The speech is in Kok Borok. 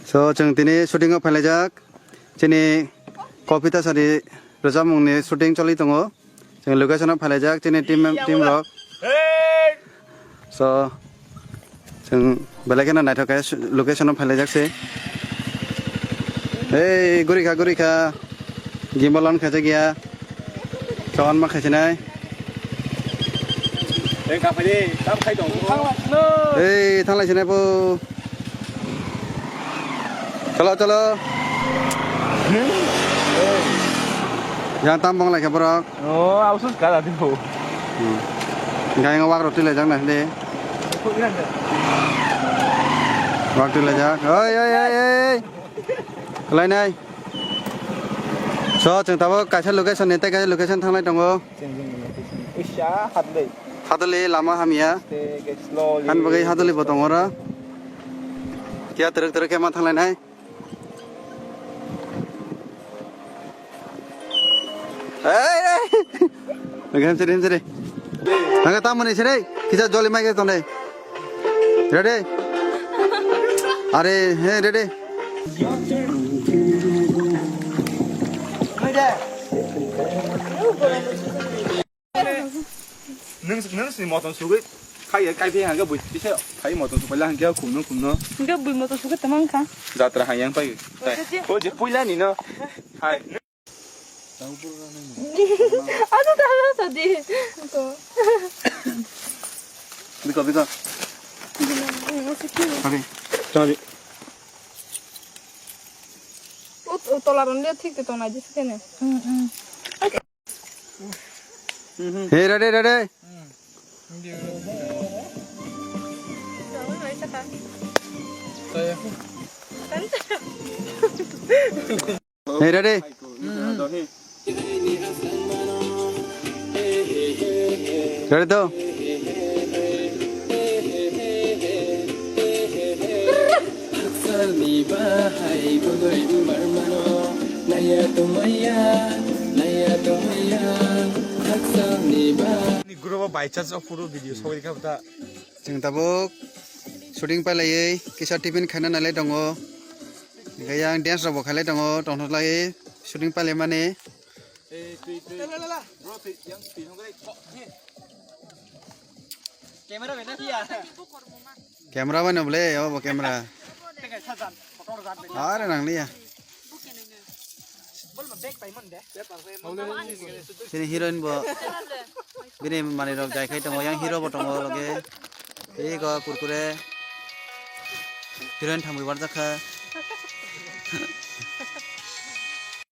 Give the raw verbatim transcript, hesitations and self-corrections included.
So, chwng tini shooting o phailaijak. Chini Kopita Sari rwchapmungni shooting choli tongo. Chwng location o phailaijak chini team, team rok. So, chwng belai kheno naithok khe location o phailaijak se. Hey, gurikha, gurikha. Gimbal on khaijak ya. Sound ma khaisinai. Hey, thanglai sinai bo. Chalo, chalo. Yang tam bong lai khe borok. Oh, ausus ka dadi bo. Hmm. Gai ngo wak roti le jang na de. Wak roti le jang. Oi, oi, oi, oi. Lai nai. So, chwng tabuk kaisa location ni tei kaisa location thanglai tongo. Chwng, chwng, chwng. Uisa, hadlwi. Hadlwi lama hamya. Tei slowly. Han bagwi hadlwi bo tongo ro. Kiya teruk teruk khe ma thanglai nai. Hey, hey. Oke, hamsari, hamsari. Nang tamoni sere, kisa joli mai ke tonde. Ready? Are, hey, ready? Nung, nung si motom sugui, kai, kai phi hangga bui, pisa, kai motom sugui la hangga kumno, kumno. Hangga bui motom sugui tamang kha. Jatra hayang pai. Oke, je. O je puila ni no. Hai. Ado ta ado ta di. Ko. Biko, biko. Sorry. Sorry. O, o tola ron le thik te tona jis kene. Hmm, hmm. Hey, ready, ready. Hey, ready. Ready to. Haksalni bahai bwlwi wngbar mano, naiya tongmaya, naiya tongmaya, haksalni bahai. Ni group by chance of photo video sogwi kha ta. Chwng tabuk shooting pailaiwi kisa tiffin khaina nailai tongo. Hingke yang dance rok bo khailai tongo, tongthok lai shooting pailaimani. Camera bai no ble, obo camera. Are nang liya. Sini heroine bo. Bini manwi rok jai khai tongo, yang hero bo tongo loge. Tei go kurkure. Heroine thangwi warjak kha.